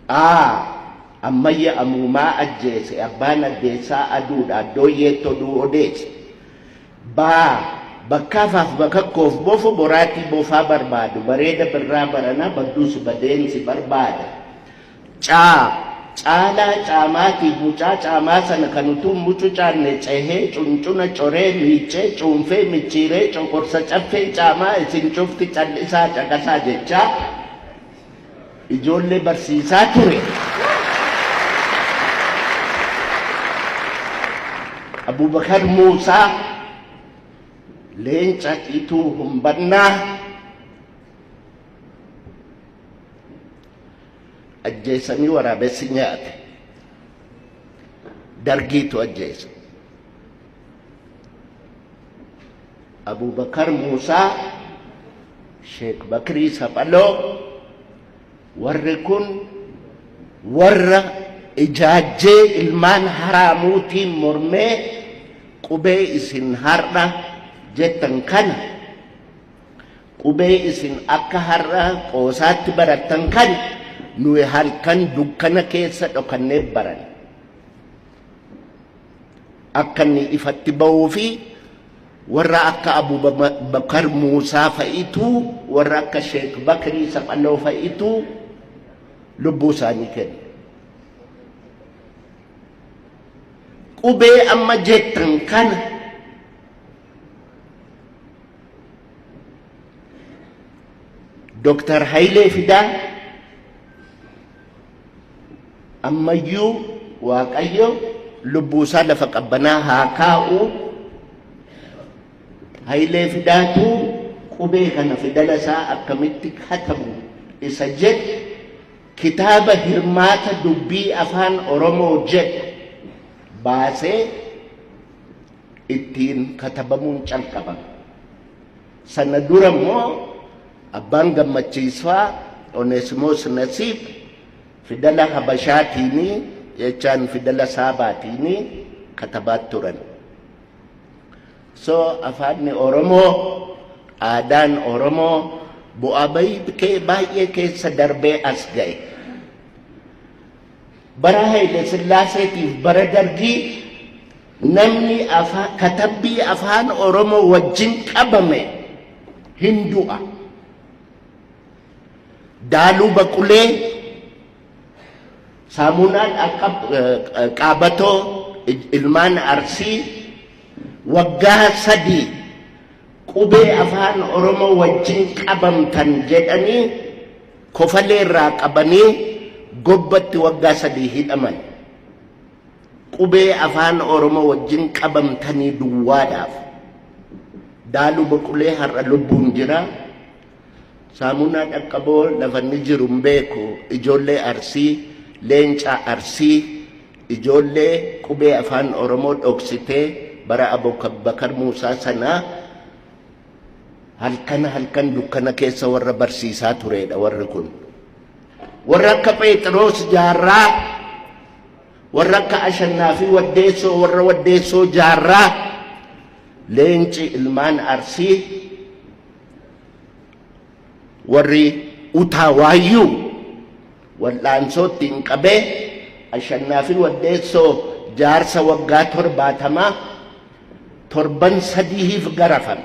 A. Ammayya Amuumaa ajjeese abbaan addeessaa aduudha addooyyeetti oduu odeesse. B. Bakkaafaaf bakakkoof bofo boraatii bofaa barbaadu bareeda birraa baranaa badduus badeen si barbaada. C. Caalaa Caamaatiif mucaa caamaa sana kan utuu hin mucucaanne cehee cuncuna coree miiccee cuunfee micciiree coqorsa caffee caamaa isin cufti cal'isaa caqasaa jechaa ijoollee barsiisaa ture. Abubakar Muusaa leenca Ituu Humbannaa ajjeesanii waraabessi nyaate. Dargiitu ajjeese. Abubakar Muusaa, Sheek Bakrii Saphaloo warri kun warra ijaajjee ilmaan haraamuutiin mormee qubee isin har'a jettan kana qubee isin akka har'a qoosaatti barattan kana nuyi halkan dukkana keessa dhokannee baran. Akka inni ifatti ba'uu fi warra akka Abubakar Muusaa fa'itu warra akka Sheek Bakrii Saphaloo fa'itu lubbuu isaanii kenne. Qubee amma jettan kana Dr. Hayilee Fidaa ammayyuu Waaqayyo lubbuu isaa lafa qabbanaa haa kaa'u. Hayilee Fidaatu qubee kana fidala isaa akkamitti katabu isa jedhu kitaaba hirmaata dubbii afaan Oromoo jedhu baasee ittiin katabamuun calqabame. Sana dura immoo abbaan Gammachiisfaa Oneesimoos Nasiib fidala Habashaatiinii jechaan fidala Saabaatiinii katabaa turan. So afaanni Oromoo, aadaan Oromoo bu'aa bayii baay'ee keessa darbee as ga'e. Bara Haile Sillaaseetiif bara Dargii namni katabbii afaan Oromoo wajjin qabame hin du'a. Daaluu Baqulee, Saamunaan akka qaabatoo ilmaan Arsii waggaa 3 qubee afaan Oromoo wajjin qabamtan jedhanii kofalee irraa qabanii gobbatti waggaa 3 hidhaman. Qubee afaan Oromoo wajjin qabamtanii duwwaadhaaf. Daaluu Baqulee har'a lubbuun jira. Saamunaa Dhaqqaboo lafa inni jiru hin beeku. Ijoollee Arsii, leenca Arsii, ijoollee qubee afaan Oromoo dhoksitee bara Abubakar Muusaa sanaa halkan halkan dukkana keessa warra barsiisaa tureedha warri kun. Warra akka Pheexiroos Jaarraa, warra akka Ashannaa fi Waddeessoo, warra Waddeessoo Jaarraa, leenci ilmaan Arsii, warri Utaa Waayyuu wal'aansoo ittiin qabee Ashannaa fi Waddeessoo jaarsa waggaa 70 torban sadiif garafame.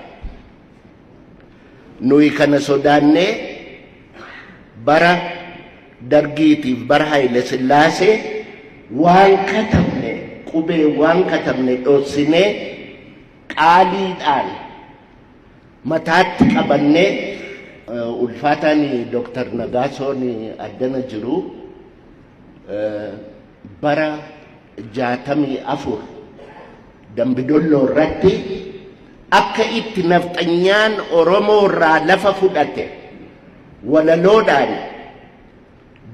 Nuyi kana sodaannee bara Dargiitiif bara Haile Sillaasee waan katabne qubee waan katabne dhossinee qaaliidhaan mataatti qabannee ulfaataan Dr. Nagaasoon addana jiru bara 64 Dambidolloo irratti akka itti nafxanyaan Oromoo irraa lafa fudhate walaloodhaan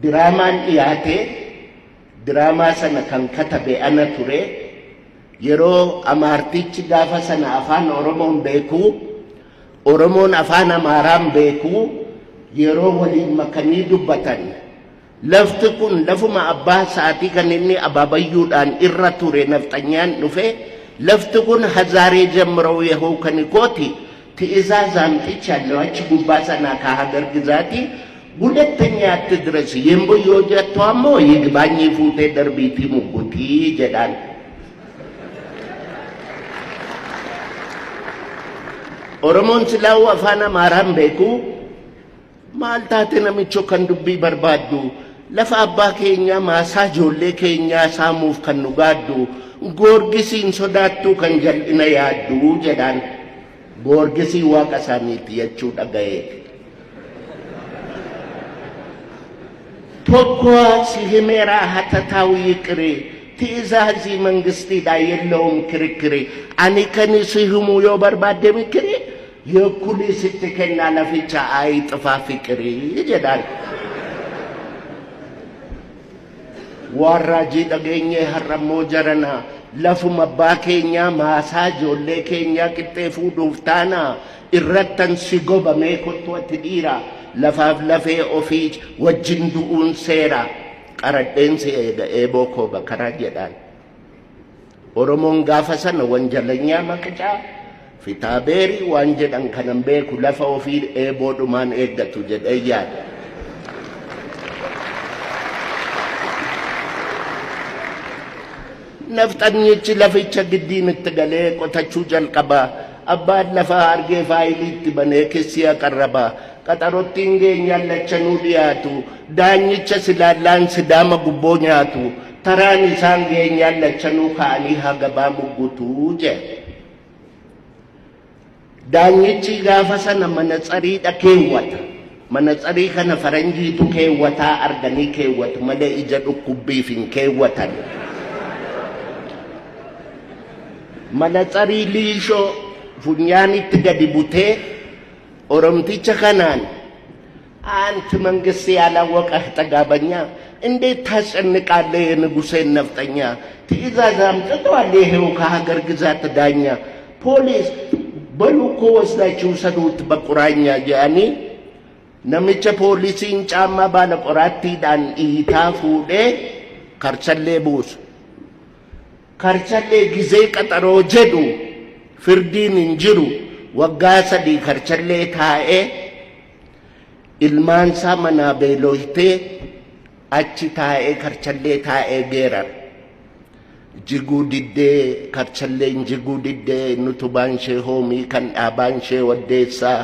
diraamaan dhiyaate. Diraamaa sana kan katabe ana ture. Yeroo Amaartichi gaafa sana afaan Oromoon beeku, Oromoon afaan Amaaraan beeku, yeroo waliin makanii dubbatan lafti kun lafuma abbaa isaatii kan inni abaabayyuudhaan irra ture nafxanyaan dhufe lafti kun hazaaree jammiroo yahoo kan kooti ti'izaaz amxichallo achi gubbaa sanaa kaa hagar gizaati Hulattanyaatti dires yembo yoo jettu ammoo yigbaanyii fuutee darbiitii muggutii jedhaan. Oromoon silaa'uu afaan Amaaraan beeku. Maal taate namicho kan dubbii barbaaddu? Lafa abbaa keenyaa maasaa ijoollee keenyaa saamuuf kan nu gaaddu, Goorgisiin sodaattuu kan jal'ina yaaddu jedhaan. Goorgisii waaqa isaaniiti jechuu dhaga'eeti. Tokko si himeeraa hatataa'u yiqiri ti'izaazii mangistiidhaa yellowum kirikiri ani kan si himuu yoo barbaadde mikiri yekkulii sitti kennaa laficha ayi xifaa fiqirii jedhaan. Waan raajii dhageenyee har'ammoo jarana lafuma abbaa keenyaa maasaa ijoollee keenyaa qixxee fuudhuuf taana irrattan si goba mee kottu ati dhiira lafaaf lafee ofii wajjin du'uun seera qaradheen si eega eeboo koo bakaraa jedhaan. Oromoon gaafa sana wanjalanyaa maqicaa fitaabeerii waan jedhan kanan beeku lafa ofii eeboodhumaan eeggatu jedhee yaada. Nafxanyichi laficha giddiin itti galee qotachuu jalqaba. Abbaan lafaa argee faayilii itti banee kissii aqarraba. Qaxarottiin geenyaan lachanuu dhiyaatu. Daanyicha silaallaan Sidaama gubboo nyaatu. Taraan isaan geenyaan lachanuu ka'anii hagabaa muggutu jedhe. Daanyichi gaafa sana manatsariidha keewwata. Manatsarii kana faranjiitu keewwataa arganii keewwatu malee ija dhukkubbiif hin keewwatan. Manatsarii liishoo funyaanitti gadi butee Oromticha kanaan አንት መንግስት ያላወቀህ ጠጋበኛ እንዴት ታስጨንቃለህ የንጉሴን ነፍጠኛ? ትዕዛዝ አምጥቷል ይሄው ከሀገር ግዛት ዳኛ። ፖሊስ በሉ እኮ ወስዳችሁ ውሰዱት በቁራኛ jedhanii namicha poolisiin caammaa baala qoraattiidhaan dhiitaa fuudhee karchallee buusu. Karchallee gizee qaxaroo jedhu firdiin hin jiru waggaa 3 karchallee taa'ee ilmaansaa manaa beeloytee achi taa'ee karchallee taa'ee geerar. Jiguu diddee karchalleen jiguu diddee nutubaan ishee hoomii kan dhaabaan ishee waddeessaa.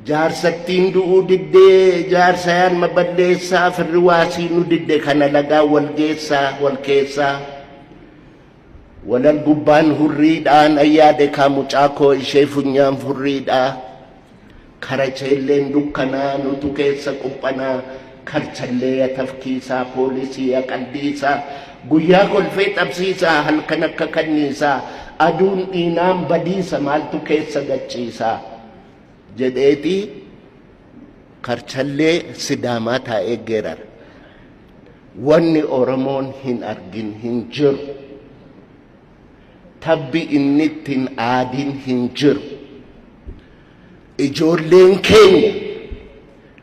Jaarsattiin du'uu diddee jaarsa yaanma balleessaa firri waasii nu didde kana lagaa wal geessaa wal keessaa. Walal gubbaan hurriidhaan ayyaade kaa mucaa koo ishee funyaan furriidhaa. Karacheelleen dukkanaa nutu keessa quphanaa karchallee ya tafkiisaa poolisii ya qaldiisaa guyyaa kolfee xabsiisaa halkan akka kanniisaa aduun dhiinaan badiisa maaltu keessa gachiisaa jedheeti karchallee Sidaamaa taa'ee geerara. Wanni Oromoon hin argin hin jiru. Tabbi inni ittiin aadiin hin jiru. Ijoolleen keenya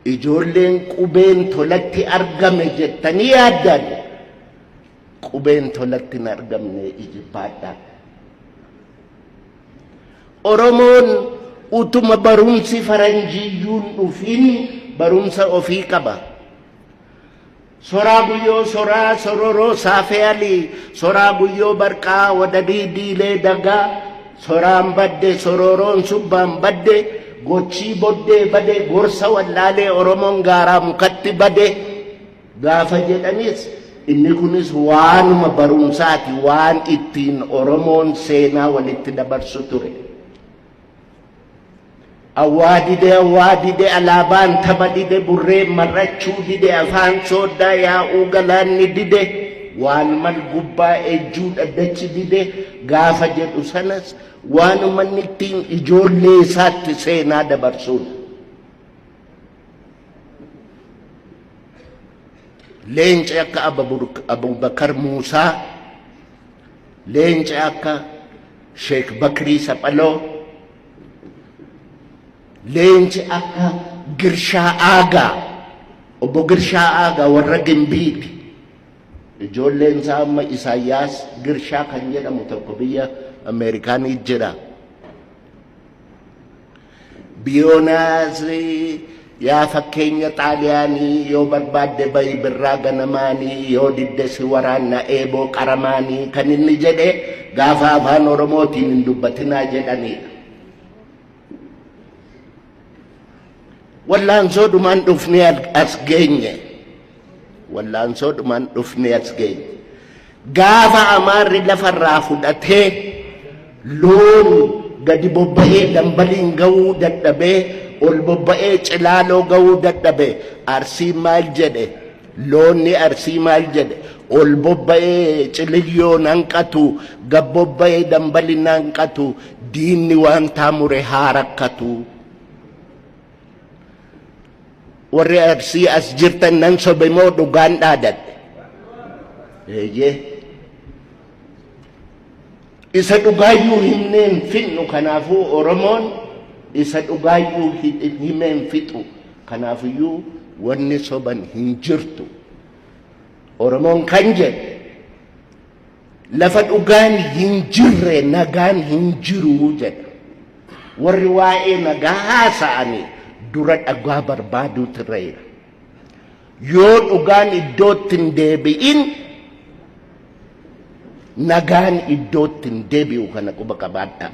ijoolleen qubeen tolatti argame jettanii yaaddan qubeen tolatti hin argamne ijibbaadhaa. Oromoon utuma barumsi faranjiyyuun dhufin barumsa ofii qaba. Soraa guyyoo soraa sororoo saafee alii soraa guyyoo barqaa wadadii diilee dagaa soraan badde sororoon subbaan badde gochii boddee bade gorsa wallaalee Oromoon gaaraa mukatti bade gaafa jedhanis inni kunis waanuma barumsaati waan ittiin Oromoon seenaa walitti dabarsu ture. Awwaa dide awwaa dide alaabaan tapha dide burreen mar'achuu dide afaan sooddaa yaa'uu galaanni dide waan mal gubbaa ejjuu dhaddachi dide gaafa jedhu sanas waanuma inni ittiin ijoollee isaatti seenaa dabarsuudha. Leenci akka Abubakar Muusaa, leenci akka Sheek Bakrii Saphaloo, leenci akka Girshaa Aagaa, obbo Girshaa Aagaa warra Gimbiiti. Ijoolleen isaa amma Isaayyaas Girshaa kan jedhamu tokko biyya Ameerikaanii jira. Biyoonaas Yaa fakkeenya Xaaliyaanii, yoo barbaadde bahi birraa ganamaanii, yoo didde si waraanna eeboo qaramaanii, kan inni jedhe gaafa afaan Oromootiin hin dubbatinaa jedhanidha. Wallaansoodhumaan dhufnee as geenye. Wallaansoodhumaan dhufnee as geenye. Gaafa Amaarri lafarraa fudhatee loon gadi bobba'ee Dambaliin ga'uu dadhabee, ol bobba'ee Cilaaloo ga'uu dadhabe, Arsii maal jedhe? Loonni Arsii maal jedhe? Ol bobba'ee Cililyoon hanqatu, gad bobba'ee Dambaliin hanqatu, diinni waan taamure haa rakkatu. Warri Arsii as jirtan, nan sobe moo dhugaan dhaadadhe? Eeyyee. Isa dhugaayyuu himneen fixnu. Kanaafuu Oromoon isa dhugaayyuu himeen fixu. Kanaafiyyuu wanni soban hin jirtu. Oromoon kan jedhe, lafa dhugaan hin jirre nagaan hin jiru jedha. Warri waa'ee nagaa haasa'anii dura dhugaa barbaaduutu irra jira. Yoo dhugaan iddootti hin deebi'in, nagaan iddootti hin deebi'u. Kana quba qabaadhaa.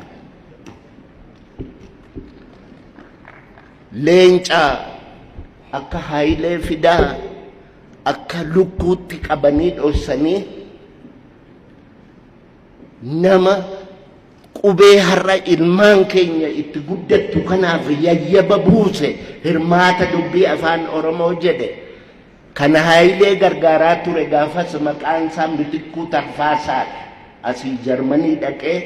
Leenca akka Haayilee Fidaa akka lukkuutti qabanii dhoksanii, nama qubee har'a ilmaan keenya itti guddattu kanaaf yayyaba buuse, hirmaata dubbii afaan Oromoo jedhe, kana Haayilee gargaaraa ture gaafas, maqaan isaa Mitikkuu Tarfaasaadha. Asii Jarmanii dhaqee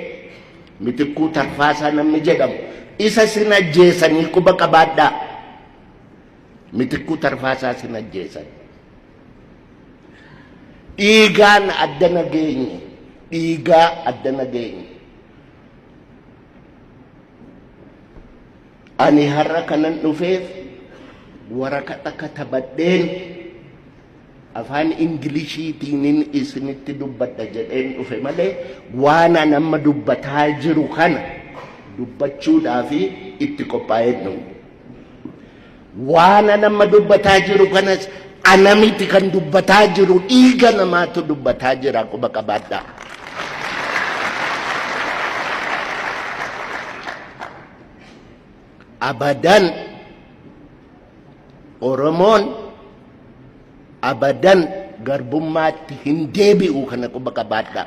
Mitikkuu Tarfaasaa namni jedhamu isa sin ajjeesanii, quba qabaadhaa. Mitikkuu Tarfaasaa sin ajjeesan. Dhiigaan addana geenye, dhiigaa addana geenye. Ani har'a kanan dhufeef waraqata katabadheen afaan Ingiliishiitiinin isinitti dubbadha jedheen dhufe malee, waan an amma dubbataa jiru kana dubbachuudhaaf itti qophaa'een dhufe. Waan an amma dubbataa jiru kanas ana miti kan dubbataa jiru, dhiiga namaatu dubbataa jira, quba qabaadhaa. Abadan Oromoon abadan garbummaatti hin deebi'u, kana quba qabaadhaa.